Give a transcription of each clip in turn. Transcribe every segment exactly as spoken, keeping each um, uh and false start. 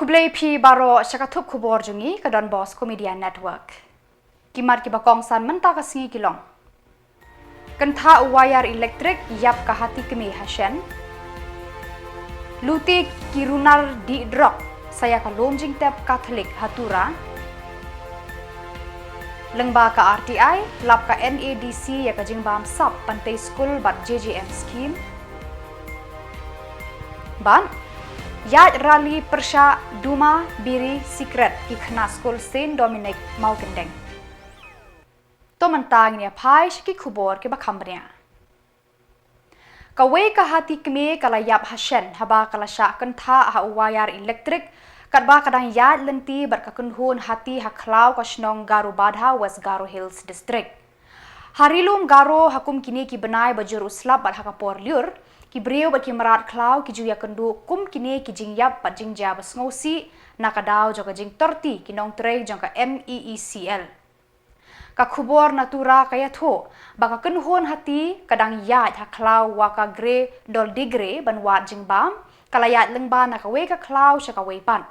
Khublei phi baroh sha ka thup khubor jong ngi ka Don Bosco Media Network. Ki mat kiba kongsan mynta ka sngi ki long: Kyntha u wire electric ïap ka hati kmie ha Shen. Lute ki runar dih drok sa ïa ka lum jingtep Katholik ha Tura. Lyngba ka R T I, lap ka N A D C ïa ka jingbam sap ban tei skul bad J J M scheme. Bad ïaid rally pyrshah duma biri sikret ki khynnah skul Saint Dominic Mawkyndeng. To mynta ngin ïa phai sha ki khubor kiba kham bniah. Kawei ka hati kmie ka la ïap ha Shen haba ka la shah kyntha ha u wire electric, katba ka dang ïaid lynti bad ka kynhun hati ha khlaw ka shnong Garubadha, West Garo Hills District. Ha Ri Lum Garo, ha kum kine ki bnai ba jur u slap bad ha ka por lyiur, ki briew bad ki mrad khlaw ki ju ïakynduh kum kine ki jingïap bad jingjia ba sngewsih na ka daw jong ka jingtorti ki nongtrei jong ka M E E C L. Ka khubor na Tura ka ïathuh ba ka kynhun hati ka dang ïaid ha khlaw Wakagre Doldigre ban wad jingbam, ka la ïaid lyngba na kawei ka khlaw sha kawei pat.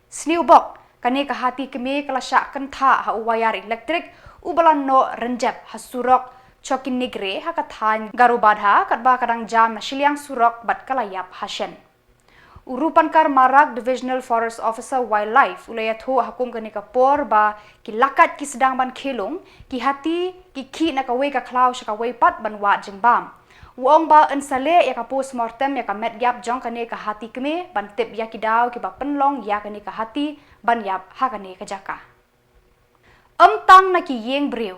Sniewbok, kane ka hati kmie ka la shah kyntha ha u wire electric uba la noh rynjep ha surok Chokinigre ha ka thaiñ Garubadha, katba ka dang jam na shiliang surok bad ka la ïap ha Shen. U Rupankar Marak, Divisional Forest Officer Wildlife, u la ïathuh ha kum kane ka por ba ki lakait ki sdang ban khie lung, ki hati ki khih na kawei ka khlaw sha kawei pat ban wad jingbam. U ong ba yn sa leh ïa ka post mortem ïa ka met ïap jong kane ka hati kmie ban tip ïa ki daw kiba pynlong ïa kane ka hati ban ïap ha kane ka jaka. Ym tang na ki ïing briew,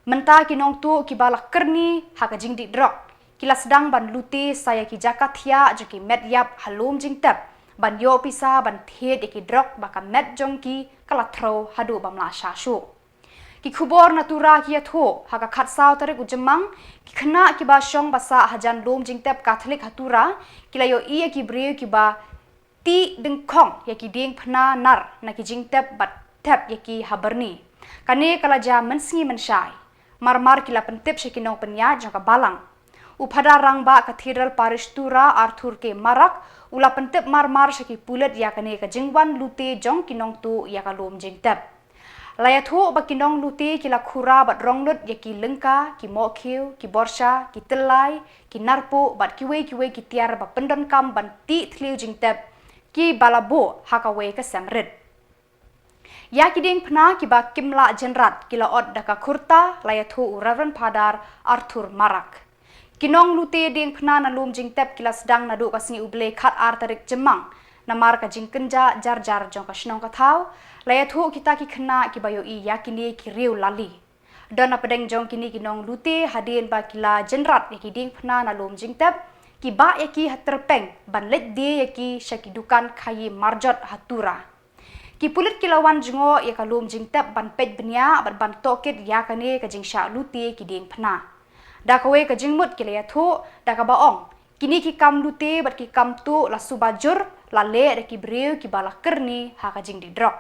mynta ki nongtuh kiba la kyrni ha ka jingdih drok ki la sdang ban lute sa ïa ki jaka thiah jong ki met ïap ha lum jingtep ban ïoh pisa ban thied ïa ki drok ba ka met jong ki ka la threw haduh bym lah shah shuh. Ki khubor na Tura ki ïathuh, ha ka khatsaw tarik u Jymmang, ki khynnah kiba shong ba sah hajan lum jingtep Katholik ha Tura ki la ïohi ïa ki briew kiba tih dyngkhong ïa ki diengphna nar na ki jingtep bad thep ïa ki ha byrni. Kane ka la jia mynsngi mynshai. Marmar ki la pyntip sha ki nongpynïaid jong ka balang. U Phadar Rangbah Cathedral Parish Tura, Arthur K Marak, u la pyntip marmar sha ki pulit ïa kane ka jingwan lute jong ki nongtuh ïa ka lum jingtep. La ïathuh ba ki nonglute ki la khura bad rong lut ïa ki lyngka, ki mohkhiew, ki borsha, ki tyllai, ki narpuh bad kiwei kiwei ki tiar ba pyndonkam ban tih thliew jingtep kiba la buh ha kawei ka sem rit. Ïa ki diengphna kiba kim lah jynrat ki la ot da ka khurta, la ïathuh u Reverend Phadar Arthur Marak. Ki nonglute diengphna na lum jingtep ki la sdang naduh ka sngi U Blei khatar tarik Jymmang, namar ka jingkynjah jar jar jong ka shnong ka thaw. La ïathuh kita ki khynnah kiba ïohi ïa kine ki riew lali. Don na pdeng jong kine ki nonglute, hadien ba ki la jynrat ïa ki diengphna na lum jingtep, ki bah ïa ki ha tyrpeng ban leit die ïa ki sha ki dukan khaïi marjot ha Tura. Ki pulit ki la wan jngoh ïa ka lum jingtep ban peit bniah bad ban tohkit ïa kane ka jingshah lute ki diengphna. Da kawei ka jingmut ki la ïathuh da kaba ong, kine ki kam lute bad ki kam tuh la suba jur la leh da ki briew kiba la kyrni ha ka jingdih drok.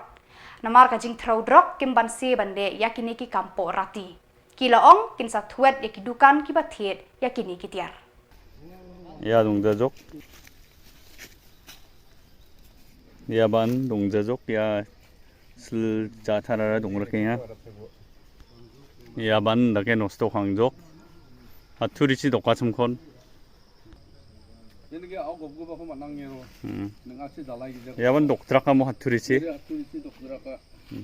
Namar ka jingthrew drok kim banse ban leh ïa kine ki kam pohrati. Ki la ong kin sa thwet ïa ki dukan kiba thied ïa kine ki tiar. Ïa dong da jok. Ïa ban dong da jok ïa sil ja thara dong rek ïa. Ïa ban da ke nosto khang jok. Haturi chi dok ka chum khon. Hmm. Ïa ban dok trak ka mo haturi chi. Hmm.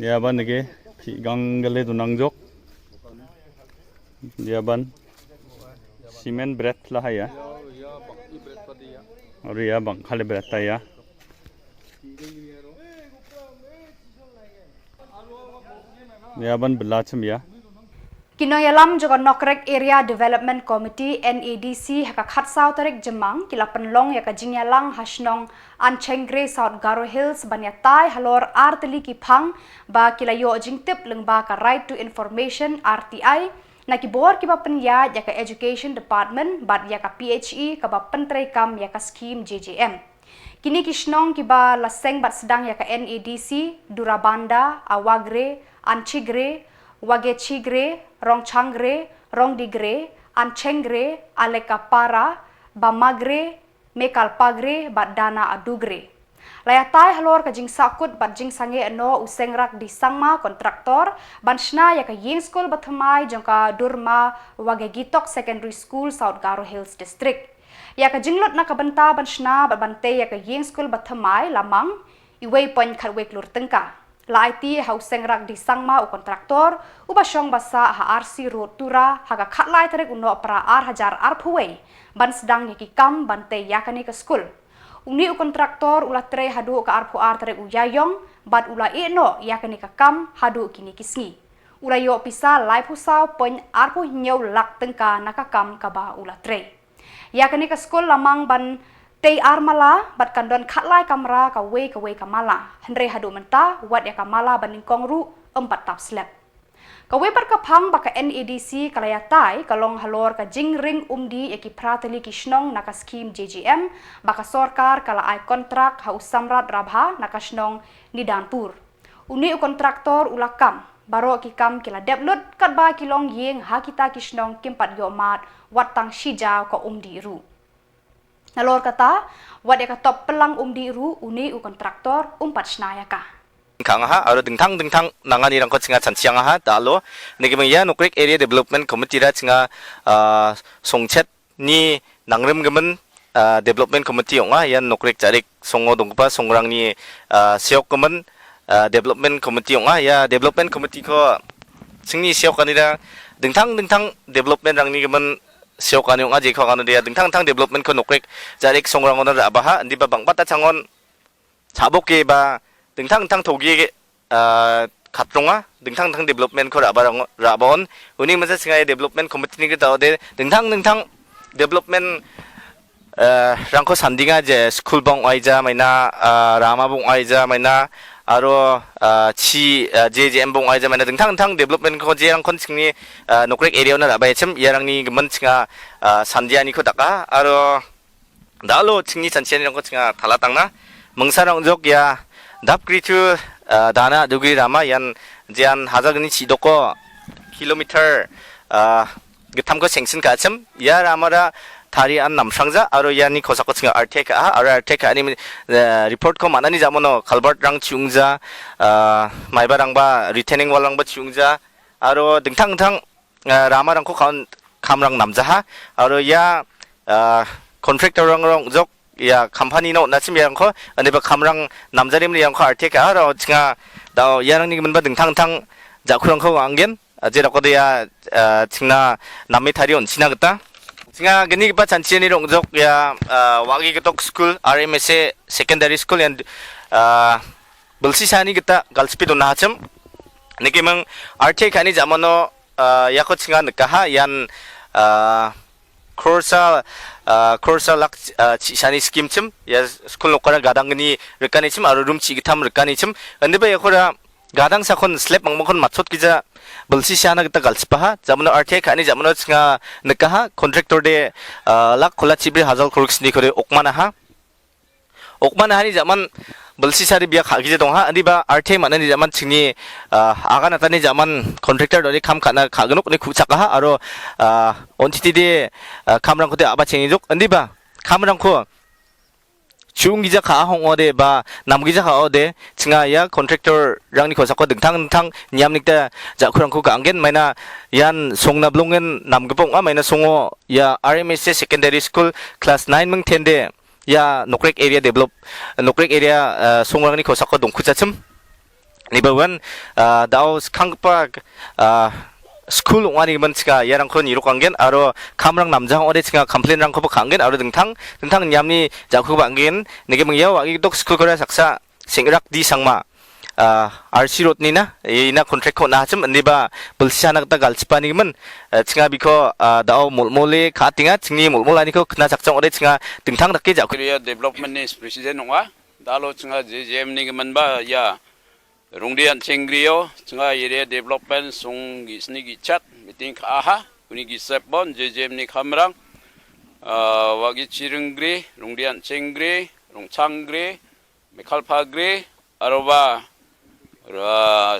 Ïa ban ke phi gang gale tu nang jok. Ïa ban cement bret la ha ïa. Aru ïa bang khale bret ta ïa. Ïa ban bela chim ïa. Ki nongïalam jong ka Nokrek Area Development Committee, N A D C, ha ka khatsaw tarik Jymmang ki la pynlong ïa ka jingïalang ha shnong Anchengre, South Garo Hills, ban ïatai halor ar tylli ki phang ba ki la ïoh jingtip lyngba ka Right to Information, R T I, na ki bor kiba pynïaid ïa ka Education Department bad ïa ka P H E kaba pyntreikam ïa ka skhim J J M. Kine ki shnong kiba la seng bad sdang ïa ka N A D C: Durabanda, Awagre, Anchigre, Wagechigre, Rongchangre, Rongdigre, Anchengre, Alekapara, Bamagre, Mekal Pagre bad Dana Adugre. La ïatai halor ka jingsahkut bad jingsangeh noh u Sengrak D Sangma, kontraktor, ban shna ïa ka ïing skul bathymmai jong ka Durma Wagegitok Secondary School, South Garo Hills District. Ïa ka jinglut na ka bynta ban shna bad ban tei ïa ka ïing skul bathymmai la mang iwei point khatwei klur tyngka. La aiti ha u Sengrak D Sangma, u kontraktor uba shong basah ha R C Road, Tura, ha ka khatlai tarik u Nohprah ar hajar arphew wei ban sdang ïa ki kam ban tei ïa kane ka skul. Une u kontraktor u la trei haduh ka arphew ar tarik u Ïaïong bad u la ïeh noh ïa kane ka kam haduh kine ki sngi. U la ïoh pisa laiphew saw point arphew hynñiew lak tyngka na ka kam kaba u la trei. Ïa kane ka skul la mang ban tei ar mala bad kan don khatlai kamra kawei kawei ka mala. Hynrei haduh mynta wat ïa ka mala ba nyngkong ruh ym pat tap slep. Kawei pat ka phang ba ka N A D C ka la ïatai ka long halor ka jingring umdih ïa ki phra tylli ki shnong na ka skhim J J M ba ka sorkar ka la ai kontrak ha u Samrat Rabha na ka shnong Nidanpur. Une u kontraktor u la kam, baroh ki kam ki la dep lut katba ki long ïing ha kita ki shnong kim pat ïoh mad wat tang shi jaw ka umdih ruh. Nalor kata, wat ïa ka top pyllang umdih ruh une u kontraktor um pat shna ïa ka. Khang ha, aro dingthang dingthang nangani rangko chinga chan chiang ha, da lo, niki meng ïa Nokrek Area Development Committee ra chinga, ah, songchet ni nangrim gemen, ah, Development Committee ong ah, ïa Nokrek Jarik songo dongpa songrang ni, ah, siok gemen, ah, Development Committee ong ah, ïa Development Committee ko chingni siok ani ra dingthang dingthang development rang ni gemen siok ani ong ah, je ko kanu dia dingthang dingthang development ko Nokrek Jarik songrang ona ra baha, ndi ba bang bata changon Chabok ke ba dingthang dingthang thogi, ah, khatronga, dingthang dingthang development ko raba rang-, raba on. Uni masa singai development committee ni kita de dingthang dingthang development, ah, rangko sandinga je school bong aija maina, ah, rama bong aija maina, aro, ah, chi, ah, J J M bong aija maina dingthang dingthang development ko je rangkon singni, ah, Nokrek area ona raba echem, ïa rangni gemen singa, ah, sandia ni ko taka, aro Dalo chingni chanchiani rangko chinga thala tangna. Mengsa rang jok ïa dap kritu, ah, Dana Dugri rama ïan jian hajar gni chi doko kilometer, ah, githam ko sengsin ka chem. Ïa rama ra thari an namsrang ja, aro ïa ni kosa ko chinga arte ka, ah, aro arte ka ani, eh, report ko mana ni jamono culvert rang chung ja, ah, maiba rang ba retaining wall rang ba chung ja, aro dingthang dingthang ah, rama rangko khan kamrang namjaha, aro ïa, ah, contractor rang rang jok ïa company no na chim ïa rangko, ani ba kamrang namjarim ni rangko arte ka, aro chinga dau ïa rang ni gemen ba dingthang dingthang jakhu rangko anggen, ah, je rangko de ïa, ah, chingna nami thari on china geta. Chinga geni ba chanchi ni rong jok ïa, ah, wagi ketok school, R M S A secondary school and, ah, belsi sani geta galspi dona hachim. Niki meng arte kani jamano, ah, ïa ko chinga nikaha ïan, ah, khorsa, ah, khorsa lak, ah, chi sani skim chim, ïa school nokara gadang ni rekani chim, aro room chi githam rekani chim. Ande ba ïa khora gadang sa khon slep mang mang khon matsot kija belsi sani geta galspaha. Jamano arte kani jamano chinga nikaha contractor de, ah, lak khola chibri hazal khoruk sni khore okmana ha. Okman hani jaman belsi sari biya kha gije dong ha, andi ba arte mana ni jaman chingni, ah, agan ata ni jaman contractor doni kam kana kha gnuk ni khuchak ha, aro, ah, on titi de, ah, kamrang ko de aba chingni juk, andi ba kamrang ko chung gija kha hong ode ba nam gija kha ode chinga ïa contractor rang ni ko sako dingthang dingthang niam nikta ja khurang ko ka anggen maina ïan song na blungen nam gepong a maina songo ïa R M S A secondary school class nine meng ten de ïa Nokrek area develop, Nokrek area, ah, songrang ni ko sako dongkhu chachim. Ni ba wan, ah, dau skang pa, ah, school ong ani man chika ïa rang ko ni ruk anggen, aro kamrang namjang ode chika complain rang ko ba anggen, aro dingthang, dingthang niam ni jakhu ba anggen, nege meng ïa wa gi dok school ko ra saksa, Sengrak D Sangma. Ah, R C Road ni na, ina contract ko na hachim, ni ba belsi sani kata galchipa ni man, eh, chinga biko, ah, dau mol mole, ka tinga, chingni mol mole ni ko, kena chakchang ode chinga, dingthang dake jak. Area Development ni President nong a, dalo chinga J J M ni man ba, ïa, Rungdian Chengrio, chinga area development sung gi sni gi chat, meeting ka aha, kuni gi sepbon, J J M ni kamrang, ah, wa gi Chiringri, Rungdian Chengri, Rungchangri, Mekhalpagri, Arwa, Ra-,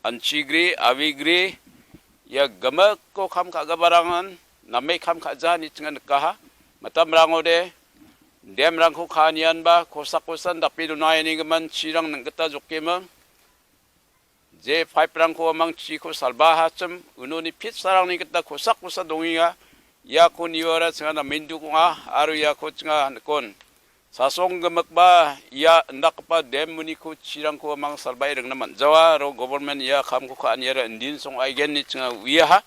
Anchigri, Awigri, ïa gamak ko kam ka gabarangan, namai kam ka jani chingan kaha, matam rango de, Dem rang ko kha nian ba, ko sak ko san dap pi duna ini geman chi rang nang kata jok ke mang. Je five rang ko mang chi ko salba ha chem, uno ni pit sarang ni kata ko sak ko san dongi nga, ya ko ni wara chenga na mindu ko nga, aru ya ko chenga kon. Sasong gemek ba, ya ndak pa dem muni ko chi rang ko mang salba ireng na man. Jawa ro government ya kham ko kha niara ndin song ai gen ni chenga wiya ha.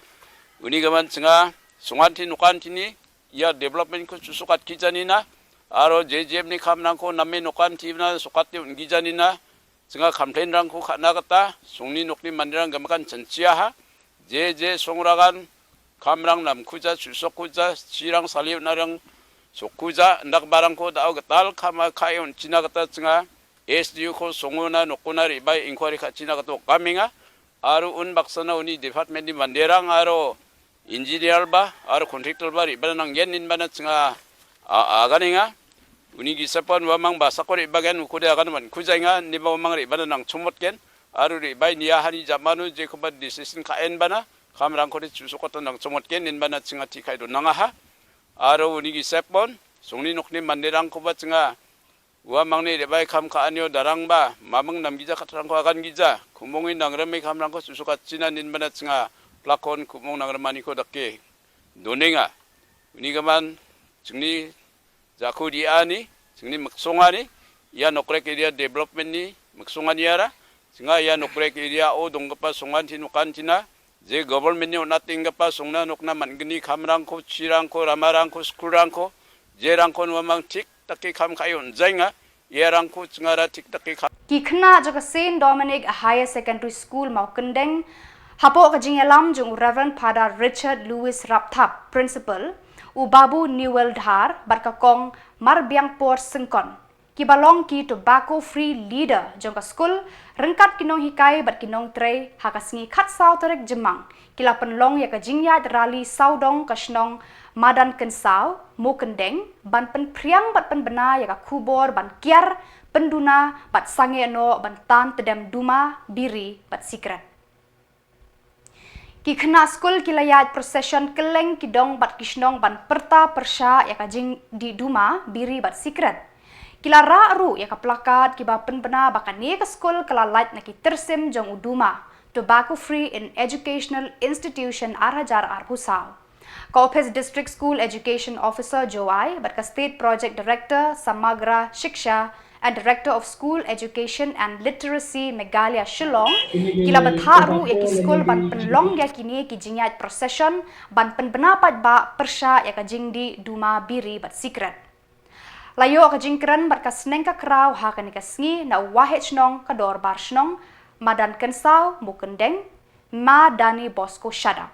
Uni geman chenga, songan ti nukan ti ni, ya development ko susukat ki janina, aro J J M ni kham nang ko name nokan ti na sukat ti un ki janina, chenga complain rang ko khana kata, sungni nokni mandirang gamakan chanchia ha, je je songragan, kham rang nam kuja, susok kuja, chirang saliu narang sok kuja, ndak barang ko dau gatal khama khai un china kata chenga, S D U ko songuna nokuna ribai inquiry kha china kato kaminga, aro un baksana uni department ni mandirang aro engineer ba, aro contractor ba, ri bana nang yen nin bana chenga, a, a, gani nga. Uni gi sepan wa mang ba sakori ba gen, uku de agan wan kujai nga, ni ba wa mang ri bana nang chumot gen, aro ri bai ni ahani jamanu je ko ba decision ka en bana, kam rang ko de chusukot nang chumot gen, nin bana chenga ti kai do nang aha. Aro uni gi sepan, sungni nokni mandirang ko ba chenga, Wa mangni de bai kham ka anyo darang ba, mamang nam gija katrang ko agan gija, kumong i nangrem i kham rang ko susuka china nin bana chenga, plakon kumong nangrem ani ko dake. Doninga, uni gaman, chengni, jaku di ani, chengni maksong ani, ya nokrek area development ni, maksong ani ara, chenga ya nokrek area o dong kapa songan tinu kan tina, je government ni unating kapa songna nokna man geni kham rang ko, chirang ko, ramarang ko, school rang ko, je rang ko nuamang tik, taki kham khayon jainga, ia rang ko chngara tik taki kham. Ki khynnah jong ka Saint Dominic Higher Secondary School Mawkyndeng, hapoh ka jingïalam jong u Reverend Father Richard Louis Rapthap, Principal, u Babu Newell Dhar, bad ka Kong Marbiangpor Syngkon. Ki ba long ki tobacco free leader jong ka school, ryngkat ki nonghikai bad ki nongtrei, ha ka sngi khatsaw tarik Jymmang, ki la pynlong ïa ka jingïaid rally sawdong ka shnong Madan Kynsaw, Mawkyndeng, ban pynphriang bad pynbna ïa ka khubor ban kiar, pynduna, bad sangeh noh ban tan tdem duma, biri, bad sikret. Ki khynnah skul ki la ïaid procession kylleng ki dong bad ki shnong ban pyrta pyrshah ïa ka jingdih duma, biri, bad sikret. Ki la rah ruh ïa ka plakat kiba pynbna ba kane ka skul ka la lait na ki tyrsim jong u duma, Tobacco Free in Educational Institution ar hajar arphew saw. Ka Office District School Education Officer Jowai bad ka State Project Director Samagra Shiksha and Director of School Education and Literacy Meghalaya Shillong, ki la bthah ruh ïa ki skul ban pynlong ïa kine ki jingïaid procession ban pynbna paidbah pyrshah ïa ka jingdih duma, biri, bad sikret. La ïoh ka jingkren bad ka sneng ka kraw ha kane ka sngi na u Waheh Shnong ka Dorbar Shnong, Madan Kynsaw, Mawkyndeng, Ma Dani Bosco Shadap.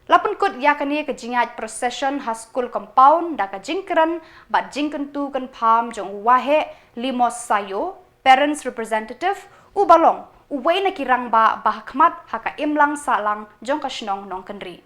La pynkut ïa kane ka jingïaid procession ha school compound da ka jingkren bad jingkyntu kynpham jong u Waheh Limos Sayo, Parents Representative, uba long uwei na ki rangbah ba ha khmat ha ka imlang sahlang jong ka shnong Nongkynrih.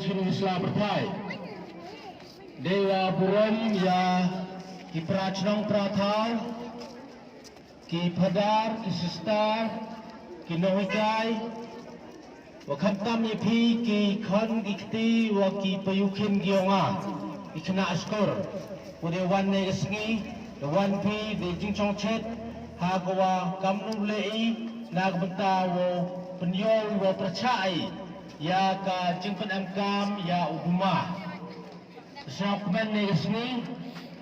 Sngewsih sla pyrthei. Dei wa burom ïa ki para chnong para thaw, ki phadar, ki sister, ki nonghikai, wa khamtam ïa phi ki khon ki kti wa ki payu khin ki ong a, ki khynnah skur. Wa dei wan ne ka sngi, dei wan phi, dei jingchong chet, ha ka wa kam nu le i, na ka bynta wa pynyoh wa pyrchah i ïa ka jingpynemkam ïa u Duma. Sngap kmen ne ka sngi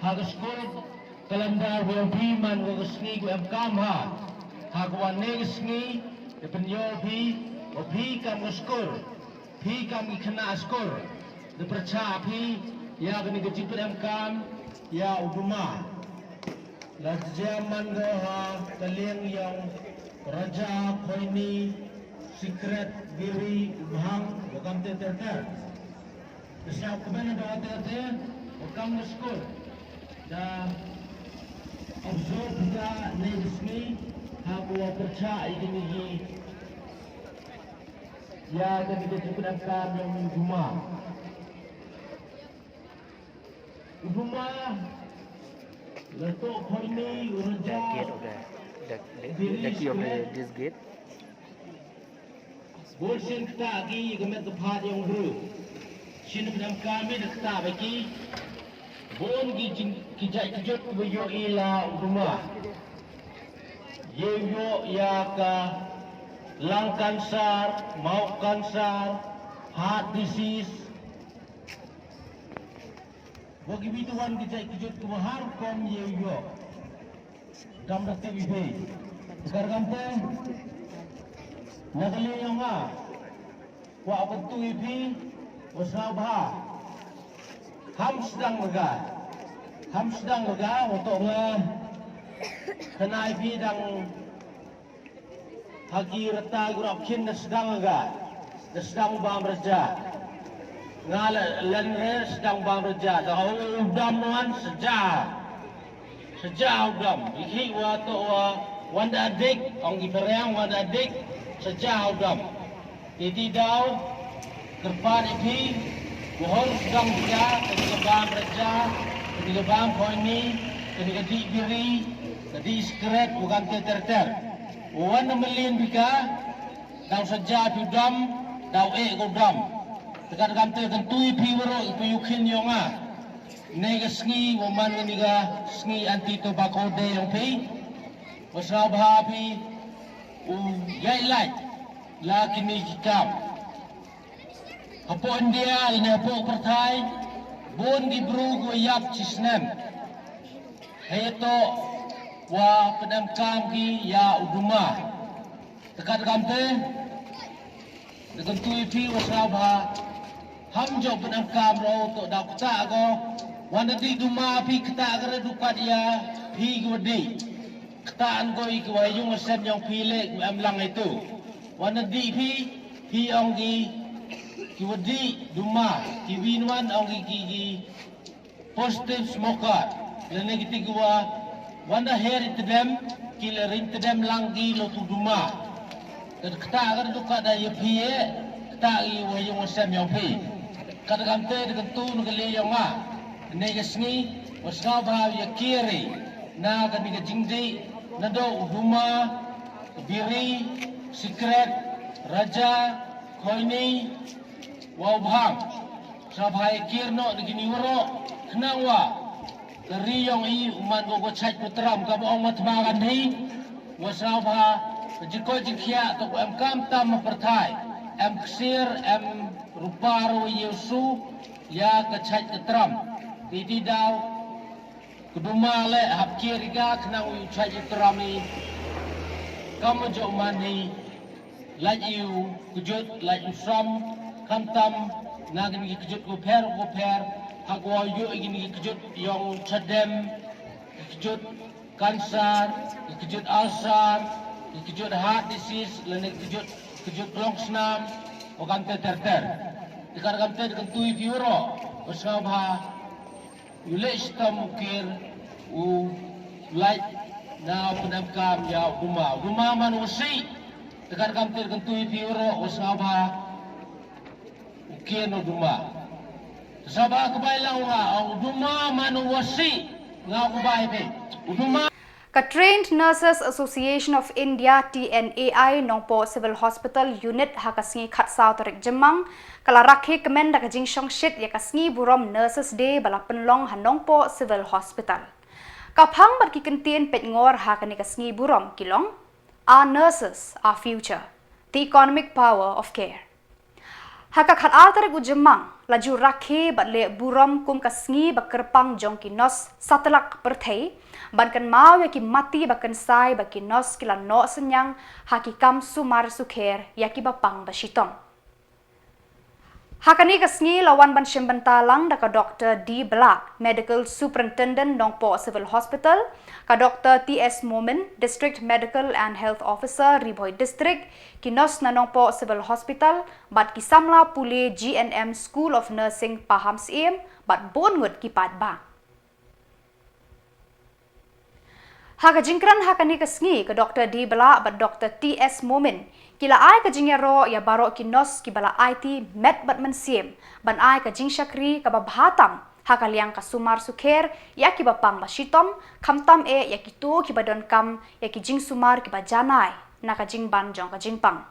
ha ka skur, ka lynda wa phi man wa ka sngi ku em kam ha. Ha ka wa ne ka sngi da pynyoh phi wa phi kam ka skur, phi kam ki khynnah skur, da pyrchah phi ïa kane ka jingpynemkam ïa u Duma. La jia man go ha ka liang ïong Raja, Khoini, Sikret, Biri, Ubhang, wa kam te ter ter. Da sngap kmen da wa ter ter, wa kam ka skur. Da observe da ne ka sngi, ha ka wa pyrchah i kini ki ïa kani ka jingpynemkam ïong u Duma. U Duma, la toh Khoini, u Raja, the gate of the, the, the, the key of the, this gate. Bun sien ktah ki ka met ka phad ïong u. Sien pyndonkam i da ktah ba ki. Bun ki jing, ki jait ki jot ba ïoh i la u Duma. Ïoh ïoh ïa ka lung cancer, mouth cancer, heart disease. Wa ki bit wan ki jait ki jot ki wa har rukom ïoh ïoh. Kam da tip i phi. Kar kam te, na ka liang ïong nga, wa u kyntu i phi, wa sngewbha. Ham sdang lega. Ham sdang lega, wa toh nga. Kane i phi dang ha ki rta ki rop khin da sdang ga, da sdang bam raja. Nga la len re sdang bam raja, da u dam wan saja. Saja u dam, i khi wa toh wa wan da dik, ong ki phareng wan da dik, saja u dam. Te ti daw, kyrpad i phi, wa hor sdang bika, kani ka bam raja, kani ka bam Khoini, kani ka dih biri, ka dih sikret, wa kam te ter ter. Wa wan da mlien bika, daw saja phi u dam, daw eh ko dam. Te kat kam te kyntu i phi waroh i phi u khin ïong nga. Ne ka sngi, wa man kani ka sngi anti tobacco day ïong phi. Wa sngewbha phi, u ïai lait, la kini ki kam. Hapoh India, lane hapoh pyrthai, bun ki bru ki wa ïap chi snem. Hei toh, wa pynemkam ki ïa u Duma. Te kat kam te, da kyntu i phi wa sngewbha. Ham jop pynemkam ro toh da ktah ko. Wan da dih Duma phi ktah ka re du kat ïa phi ki wa dih. Ktah an ko i ki wa yung wa sem ïong phi le ki wa em lang itu. Wan da dih phi, phi ong ki, ki wa dih Duma, ki win wan ong ki, ki, ki positive smoker. Lane ki ti ki wa, wan da her i tdem, ki le ring tdem lang ki lo tu Duma. Kat ktah ka du kat da ïa phi e, ktah i wa yung wa sem ïong phi. Kat kam te da kyntu na ka liang ïong nga. Ne ka sngi, wa sngewbha ïa kiri, na kani ka jingdih, naduh u Duma, biri, sikret, raja, khoini, wa u bhang. Sngewbha ïa kir noh da kini waroh, khnang wa ka ri ïong i u man ko ko chait ko tram kaba ong Mahatma Gandhi. Wa sngewbha ka jingkoit jingkhiah toh ko em kam tam ha pyrthai. Em ksir, em rupa ruh ïa u su, ïa ka chait ka tram. Ki ti daw, ka Duma le hap kir i ka khnang u chait u tram i. Kam u jok man i. Lait i u kjut, lait u sam, khamtam, Na kine ki kjut ko pher ko pher, ha ko yu kine ki kjut yong chadem, ki kjut cancer, ki kjut ulcer, ki kjut heart disease, lane ki kjut, kjut klongsnam, o kamte ter ter. Te kar kamte kan tui piuro, o sngau bha, u leh shitom u kir, u lait na u pyndonkam ïa u duma. U duma man u wasi, te kar kamte kan tui piuro, o sngau bha, u kien u duma. Saba ka bai lang nga, u duma man u wasi, nga u bai be. U duma. Ka Trained Nurses Association of India, T N A I, Nongpoh Civil Hospital Unit ha ka sngi khatsaw tarik Jymmang, ka la rakhe kmen da ka jingshongshit ïa ka sngi burom Nurses Day ba la pynlong ha Nongpoh Civil Hospital. Ka phang bad ki kyntien peit ngor ha kane ka sngi burom ki long, Our nurses, our future, the economic power of care. Ha ka khatar tarik u Jymmang, la ju rakhe bad leh burom kum ka sngi ba kyrpang jong ki nos satlak pyrthei, ban kynmaw ïa ki mati ba kynsai ba ki nos ki la noh synñiang ha ki kam sumar sukher ïa ki ba pang ba shitom. Ha kane ka sngi la wan ban shim bynta lang da ka Doktor D Blah, Medical Superintendent Nongpoh Civil Hospital, ka Doktor T S Momin, District Medical and Health Officer Ri Bhoi District, ki nos na Nongpoh Civil Hospital, bad ki samla pule G N M School of Nursing Pahamsyiem, bad bun ngut ki paidbah. Ha ka jingkren ha kane ka sngi ka Doktor D Blah bad Doktor T S Momin, ki la ai ka jingïaroh ïa baroh ki nos ki ba la aiti met bad mynsiem, ban ai ka jingshakri ka ba bha tam, ha ka liang ka sumar sukher ïa ki ba pang ba shitom, khamtam eh ïa kito ki ba donkam ïa ki jingsumar ki ba janai na ka jingban jong ka jingpang.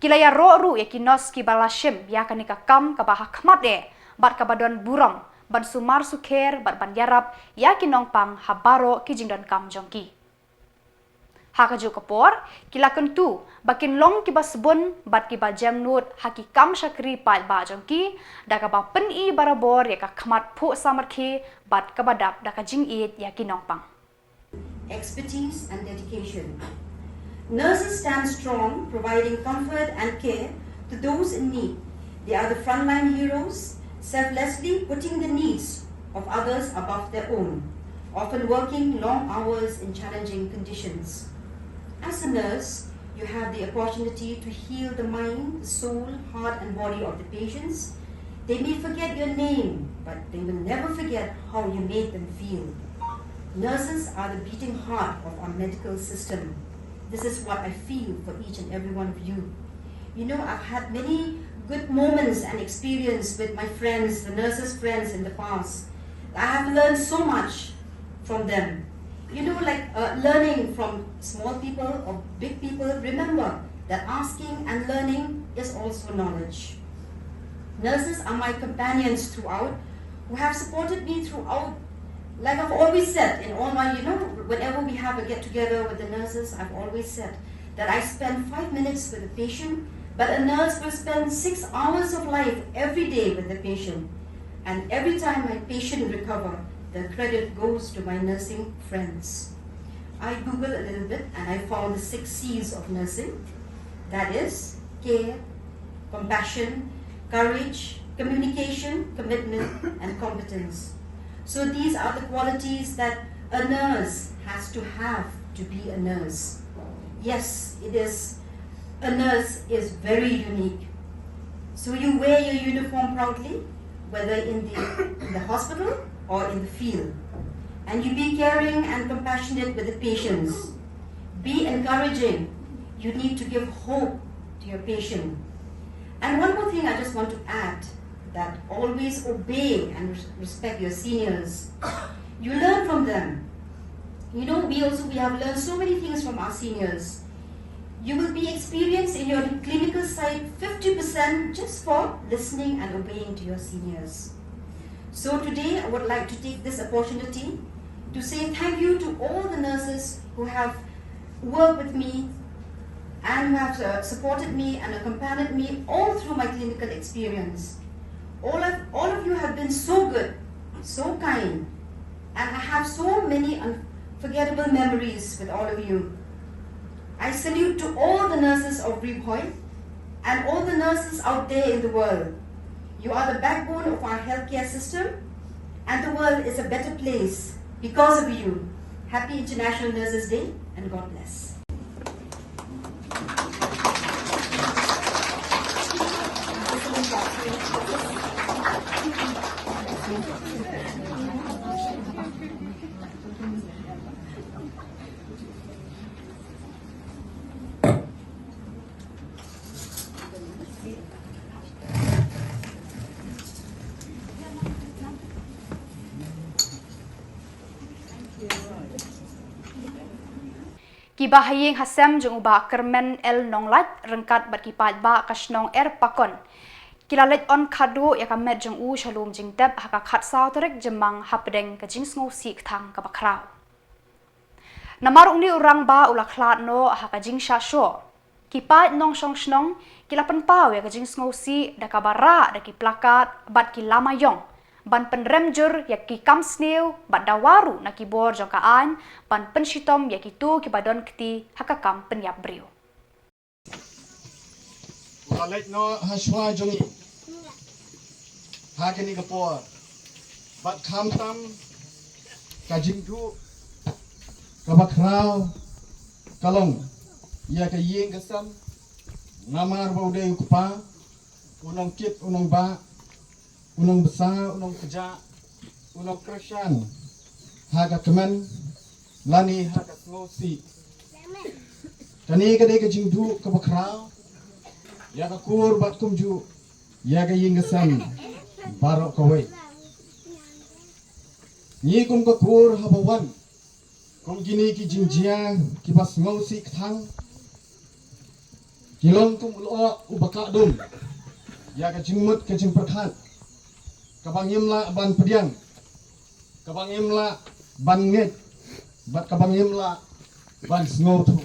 Ki la ïaroh ruh ïa ki nos ki ba la shim ïa kane ka kam ka ba ha khmat eh, bad ka ba don burom, ban sumar sukher bad ban ïarap ïa ki nongpang ha baroh ki jingdonkam jong ki. Ha kajuh ka por, ki la kyntu ba kin long ki ba sbun bad ki ba jemnud ha ki kam shakri paidbah jong ki, da ka ba pyni barabor ïa ka khmat phuh samrkhie bad ka ba dap da ka jingïeit ïa ki nongpang. Expertise and dedication. Nurses stand strong, providing comfort and care to those in need. They are the frontline heroes, selflessly putting the needs of others above their own, often working long hours in challenging conditions. As a nurse, you have the opportunity to heal the mind, the soul, heart, and body of the patients. They may forget your name, but they will never forget how you made them feel. Nurses are the beating heart of our medical system. This is what I feel for each and every one of you. You know, I've had many good moments and experience with my friends, the nurses' friends in the past. I have learned so much from them. You know, like, uh, learning from small people or big people, remember that asking and learning is also knowledge. Nurses are my companions throughout, who have supported me throughout. Like I've always said, in all my, you know, whenever we have a get together with the nurses, I've always said that I spend five minutes with a patient, but a nurse will spend six hours of life every day with the patient. And every time my patient recover, the credit goes to my nursing friends. I Google a little bit and I found the six C's of nursing. That is care, compassion, courage, communication, commitment, and competence. So these are the qualities that a nurse has to have to be a nurse. Yes, it is. A nurse is very unique. So you wear your uniform proudly, whether in the, in the hospital or in the field. And you be caring and compassionate with the patients. Be encouraging. You need to give hope to your patient. And one more thing I just want to add, that always obey and res-, respect your seniors. You learn from them. You know, we also, we have learned so many things from our seniors. You will be experienced in your clinical side fifty percent just for listening and obeying to your seniors. So today, I would like to take this opportunity to say thank you to all the nurses who have worked with me and who have, uh, supported me and accompanied me all through my clinical experience. All of, all of you have been so good, so kind, and I have so many unforgettable memories with all of you. I salute to all the nurses of Ri Bhoi and all the nurses out there in the world. You are the backbone of our healthcare system, and the world is a better place because of you. Happy International Nurses Day, and God bless. Kiba ha ïing ha sem jong u Bah Kyrmen L Nonglait ryngkat bad ki paidbah ka shnong Erpakon ki la leit on khatduh ïa ka met jong u sha lum jingtep ha ka khatsaw tarik Jymmang hapdeng ka jingsngewsih kthang kaba khraw. Namar une u rangbah u la khlad noh ha ka jingshah shoh, ki paid nongshong shnong ki la pynpaw ïa ka jingsngewsih da kaba rah da ki plakat bad ki lama ïong ban pynrem jur ïa ki kam sniew bad dawa ruh na ki bor jong ka aiñ ban pynshitom ïa kito kiba don kti ha ka kam pynïap briew. U la leit noh ha shuwa jong ngi ha kane ka por. Bad khamtam ka jingduh kaba khraw ka long ïa ka ïing ka sem, namar ba u dei u kpa, u nongkit u nongbah, u nongbsa, u nongkjat, u nongkyrshan ha ka kmen lane ha ka sngewsih. Kane ka dei ka jingduh kaba khraw ïa ka kur bad kumjuh ïa ka ïing ka sem baroh kawei. Ngi kum ka kur haba wan kum kine ki jingjia kiba sngewsih kthang, ki long kum u lyoh uba kah dum ïa ka jingmut ka jingpyrkhat kaba ngim lah ban pdiang, kaba ngim lah ban ngeit bad kaba ngim lah ban sngewthuh.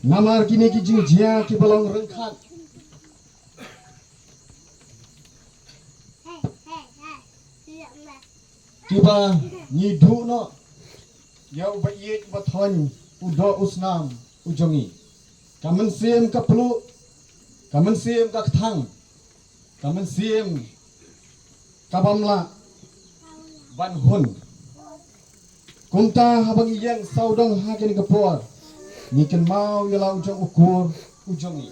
Namar kine ki jingjia kiba long ryngkat, kiba ngi duh noh ïa uba ïeit uba thoiñ, u doh u snam u jong ngi. Ka mynsiem ka pluh, ka mynsiem ka kthang, ka mynsiem ka bym lah ban hun. Kumta haba ngi ïeng sawdong ha kane ka por, ngi kynmaw ïa la u jong u kur u jong ngi.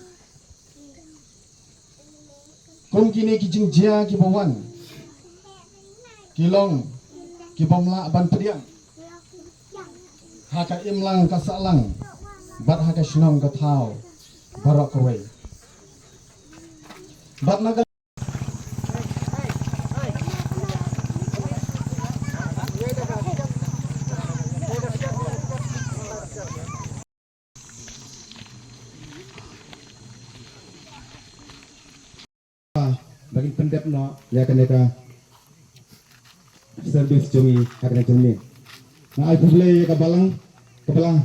Kum kine ki jingjia kiba wan, ki long ki bym lah ban pdiang ha ka imlang ka sahlang bad ha ka shnong ka thaw baroh kawei. Bad na ka ba kin pyndep noh ïa kane ka service jong ngi ha kane jong ngi. Nga ai khublei ïa ka balang, ka balang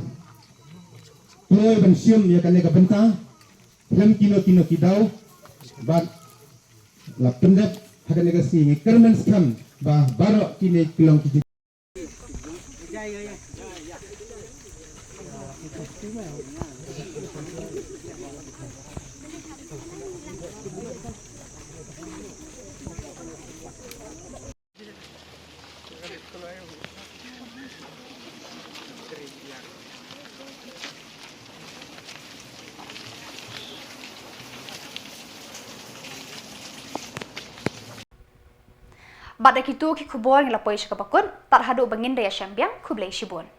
kloi ban shim ïa kane ka bynta. Khlem kino kino ki daw bad la pyndep ha kane ka sngi. Ngi kyrmen skhem ba baroh kine ki long ki Bad da kito ki khubor ngi la poi sha kaba kut, tad haduh ba ngin da ïashem biang, khublei shibun.